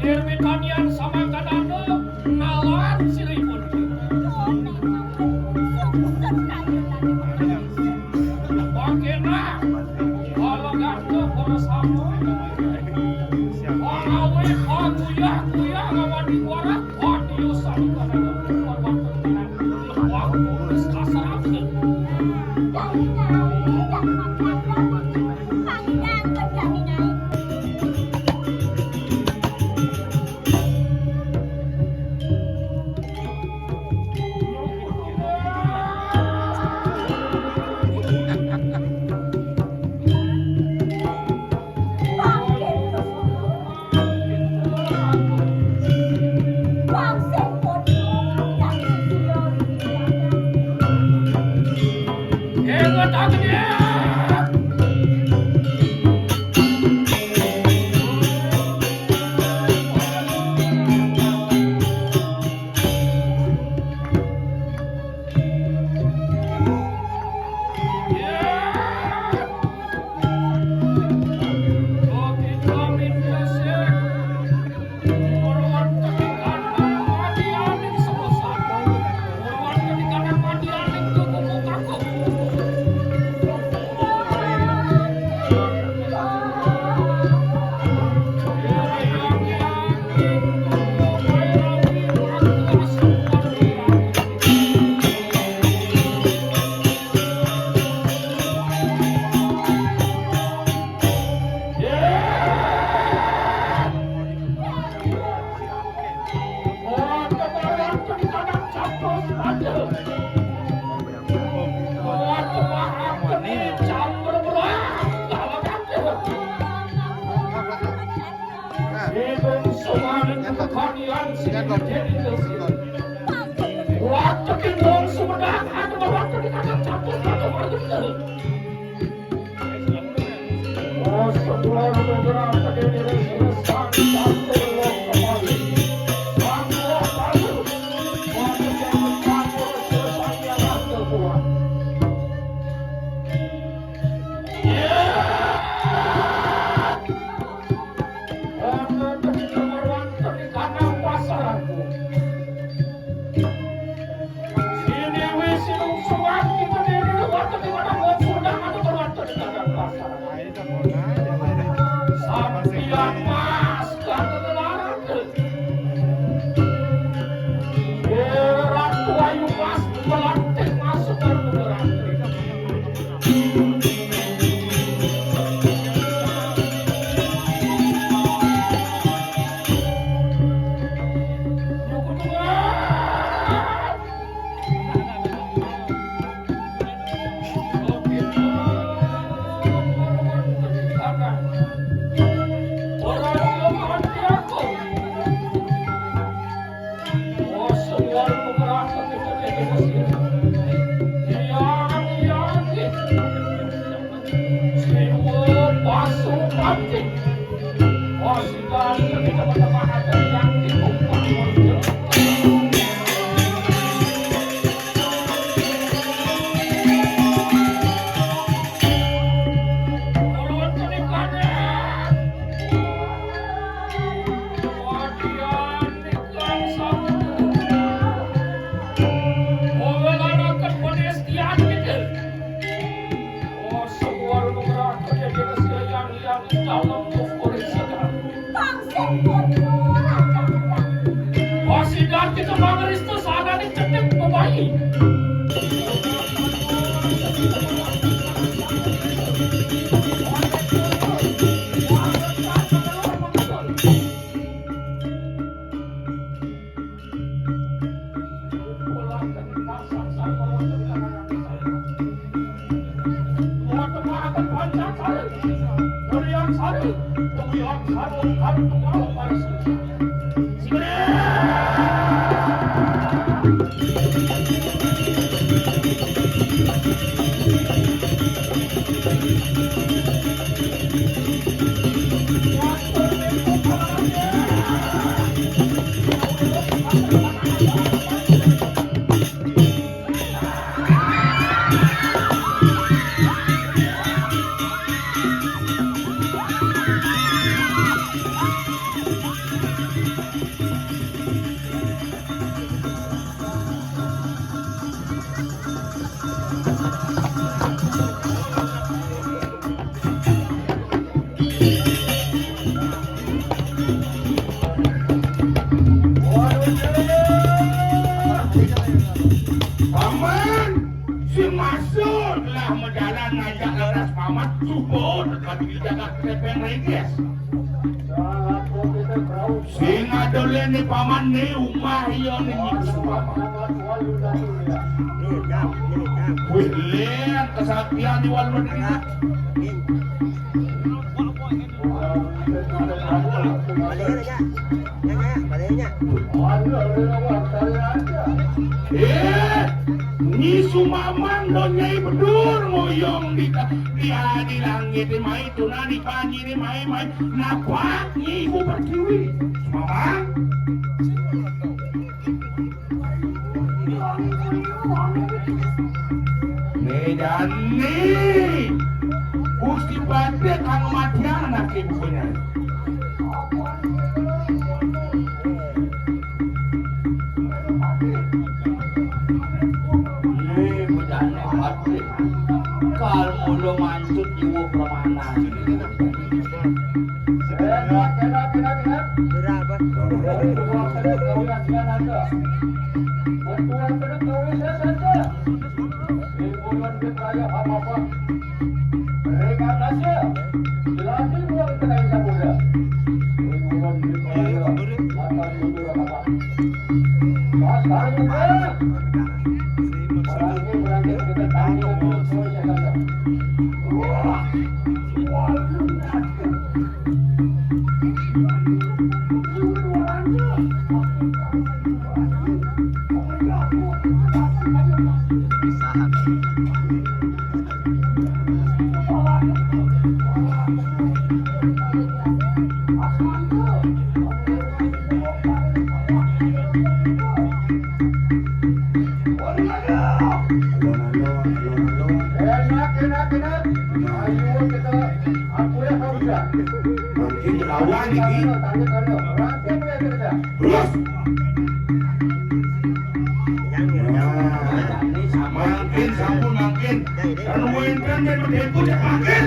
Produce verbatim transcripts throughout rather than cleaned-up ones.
Nirwitanian samangkanana ngalawan silihun. Pakena, kalau ganteng, kalau sama. Wah, awet, wah, kuyah, kuyah, lawan di kuaran, wah, tiusan, wah, wah, wah, wah, wah, wah, wah, wah, wah, wah, wah, Yang, yang, Dewa Pasupati. Wah, sudah kita teman-teman ada yang ditumpang. Turun ke kanan. Bagian Paman, si Masud lah majalan ngajak laras Paman, suba teka di jagat Kepeng Rengges. Sing ada lén ni Paman ni umah iya ni nyiku Paman. Wih, lén kesaktian di Walu Negeri. Eh, ni sumamang do Nyai Bedur ngoyong di, di, di langit, di mai tuna, di panji, di mai, mai. Napa Nyai Ibu Pertiwi? Sumamang. Né jani Gusti Patih kang matian anaké bukunya. Né bedané Patih. Kal mula mancut jiwa pramanan. Enak, enak, enak, enak. Berapa? Betulan kena kawin dengan dia saja. Betulan kena kawin dia saja. Timbulun di raya apa-apa. Mereka kasih. Dilatih buang kena yang samuda. Timbulun di raya. Mata mundur apa-apa. Pasar juga. Berarti, berarti kita tanya. Wah. Wah. Enak, enak, enak. Ayo kita. Mungkin lawan iki. Terus. Nah, mungkin sampun mungkin. Dan wénten dan mendekut mungkin.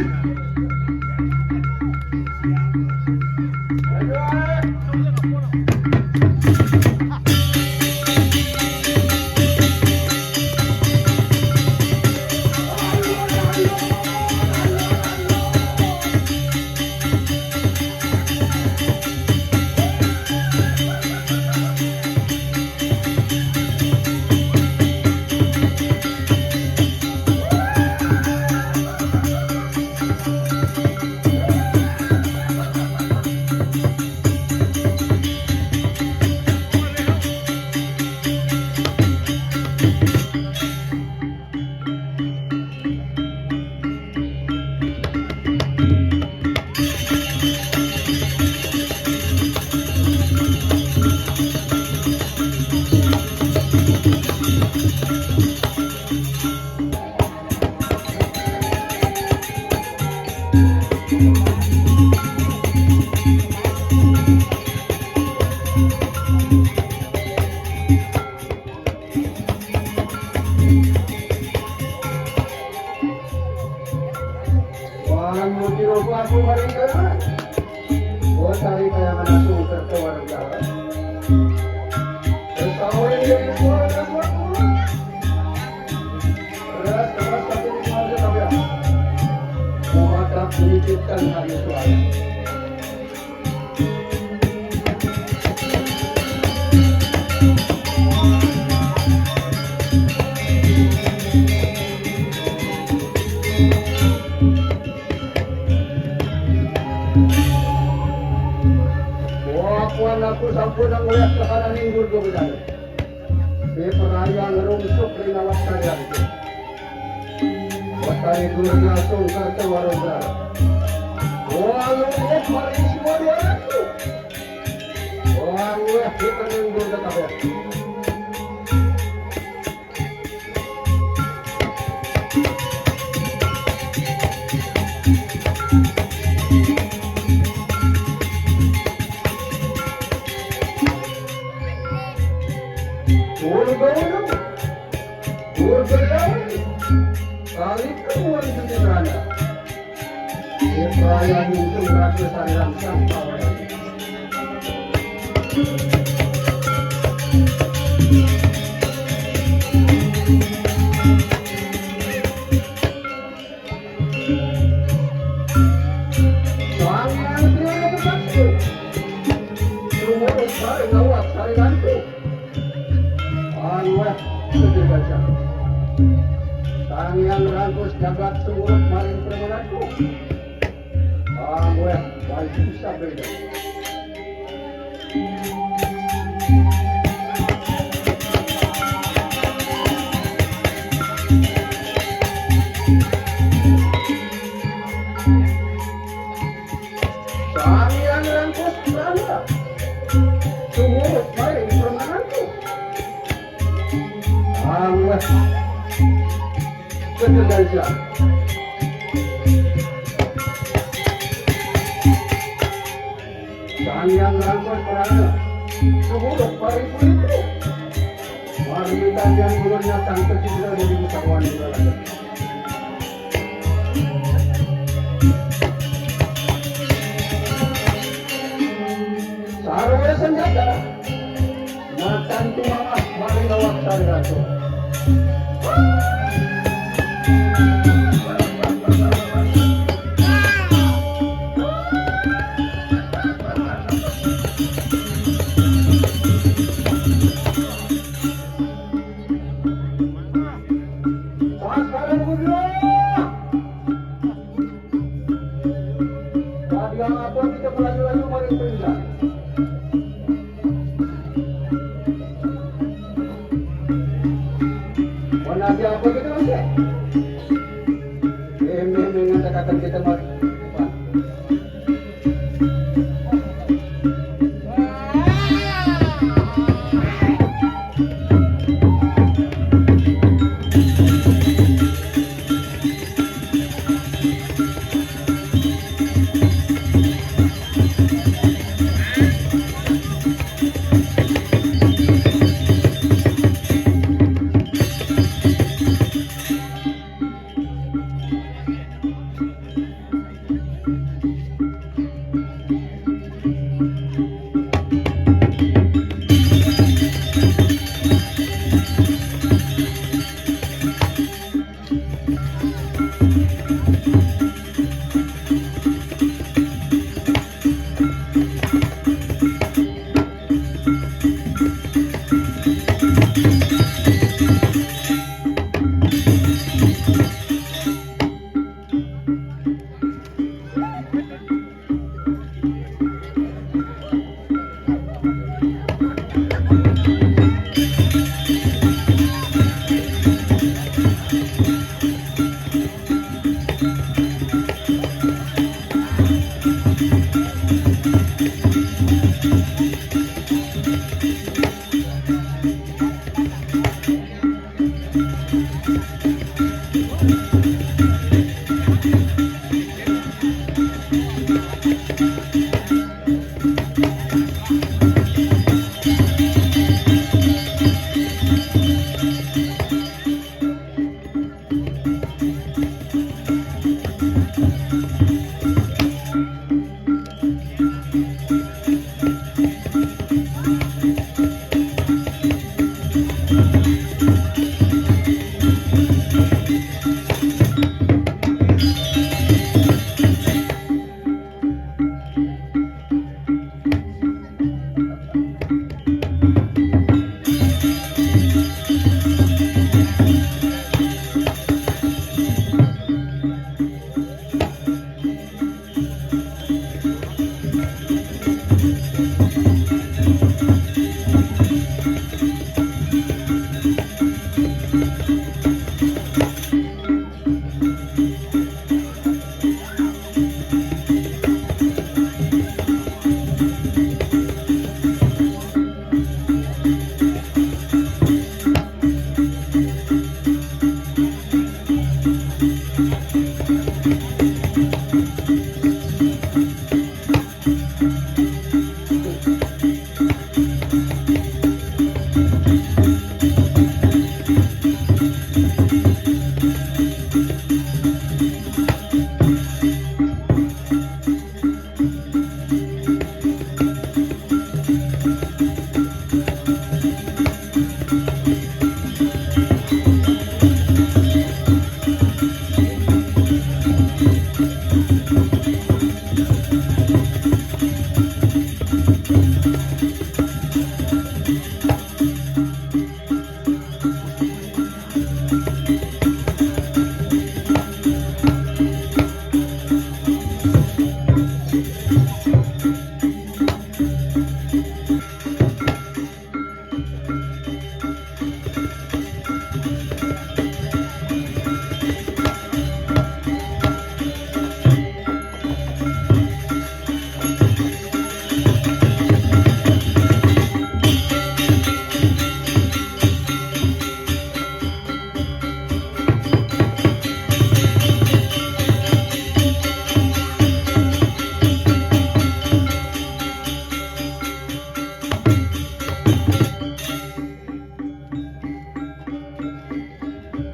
Wan muti rupa aku maringkeueun. Oh, tari kayangan asuh keur teu warga. Terus kawin jadi keluarga buat pulang. Beras, beras, tapi di keluarga kabéh. Mematak menitipkan hari suara. Wah, kuan aku sampun ngeliat ke kanan minggu dua belas. Di perayaan rumsuk rinawat kalian. Watari Durga sungker ke warung. Walau eh, mari semua dua ratus. Wah, wah, kita nunggu tetap ya. Urut dulu. Urut dulu. Kali kemuan suci berada. Ibrahim itu berarti sariran sampah. Sang Hyang Triwirata Sakti. Sumurut sari ngawat sari gantung. Anweh sedih baca. Sang Hyang Rangkus jagat sumurut maring permenanku. Anweh baju sabeda. Sang Hyang Rangkus Prana. Sumurut maring permenanku. Anweh. Ketegasan. Sang Hyang Rangkus Prana. Sumurut maring permenanku. Marmitan yang ulun nyatang kecil dari wisatawan di baladan. Sarwa senjata. Matan tumalah maring awak sari ratu. Sasaran budaya. Tadi apa kita melaju-laju maring perintah? Mana dia apa kita masih? Eh, meh, meh, ngatakan kita mari.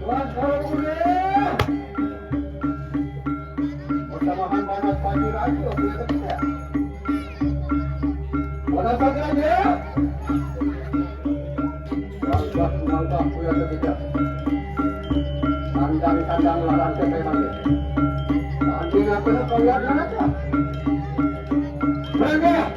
Kelas kalau kuliah. Pertamahan banyak pagi lagi waktu itu tidak. Mana saja dia? Langkah, langkah, kuya ketiga. Tandang, tandang, larang ke saya panggil. Tanding apa nak kau lihat mana saja? Berangkat.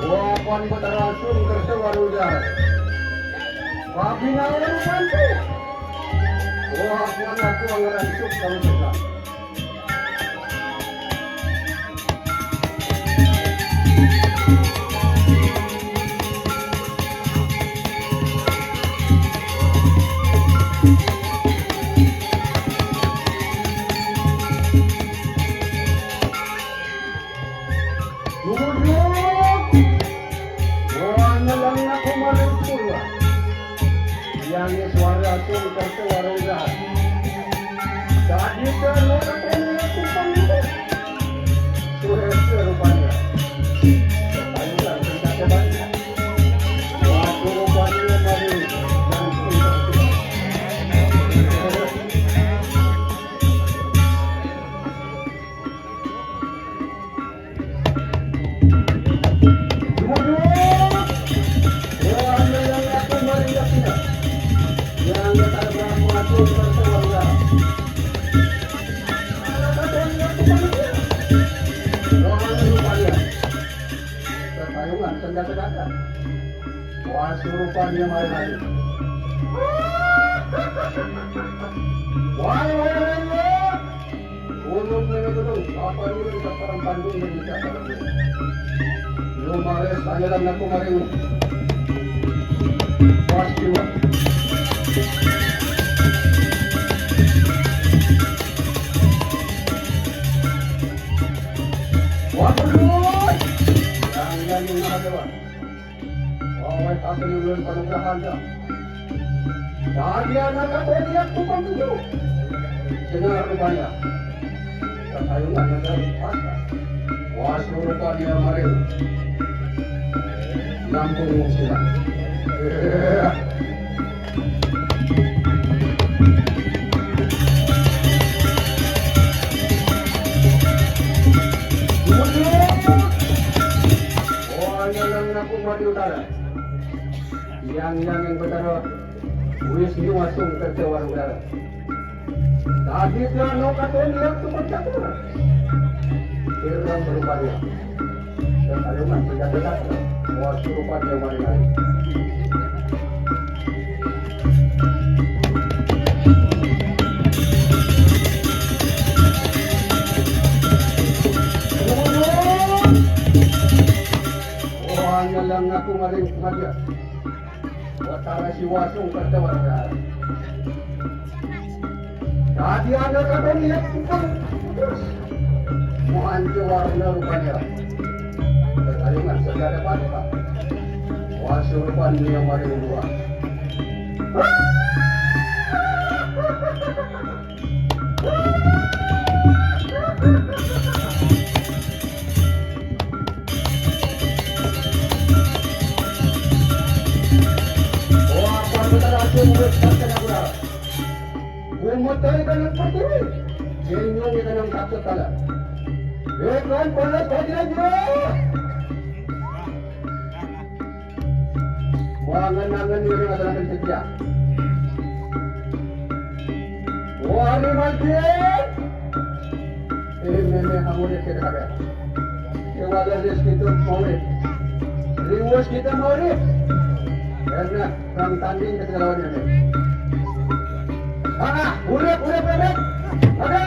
Wah, pan Betara Sung kersa warujar. Pabinawa rupanti. Wah, pan aku anggaran suk kamu suka. Kayungan, senjata dagang. Wah, surupan dia mari lagi. Wah, wah, wah, wah. Ulun ini dulu, apa dulu kita perang Bandung dan kita perang dulu. Lu mari, saya dan aku mari. Wah, jiwa. Wah, betul. Yang, yang, yang, yang, yang. Oleh kasih ulun panugrahan dah. Tadi anak aku lihat tukang tujuh. Dengar rupanya. Kakayungan ada pasar. Wah, surupan dia mari. Nampung wong silang. Oh, yang aku mari utara. Yang, yang, yang betara. Wis ni wasung kerja warung dara. Tadi dia no katon yang tu bercampur. Firman berubah dia. Dan kalimat tidak dekat. Mau surupan dia mari-mari. Oh, hanya yang aku maring kematian. Watara si wasung kerja warga. Tadi ada kadang lihat tukang. Muhan ke warna rupanya. Pertarungan segala bangsa. Wasung rupanya yang paling dua. Gumutay ka ng pertiwi, inyong ikanang takot ka lang. Ikan panas ka dyan, Diyos! Mangan-angan yung mga talagang sadya. Wari Martin! Ini meme amurit kita kabeh. Kewala ris kita maurit. Riwus kita maurit. Karena perang tanding kita lawan ini. Ah, urip, urip, urip. Ada.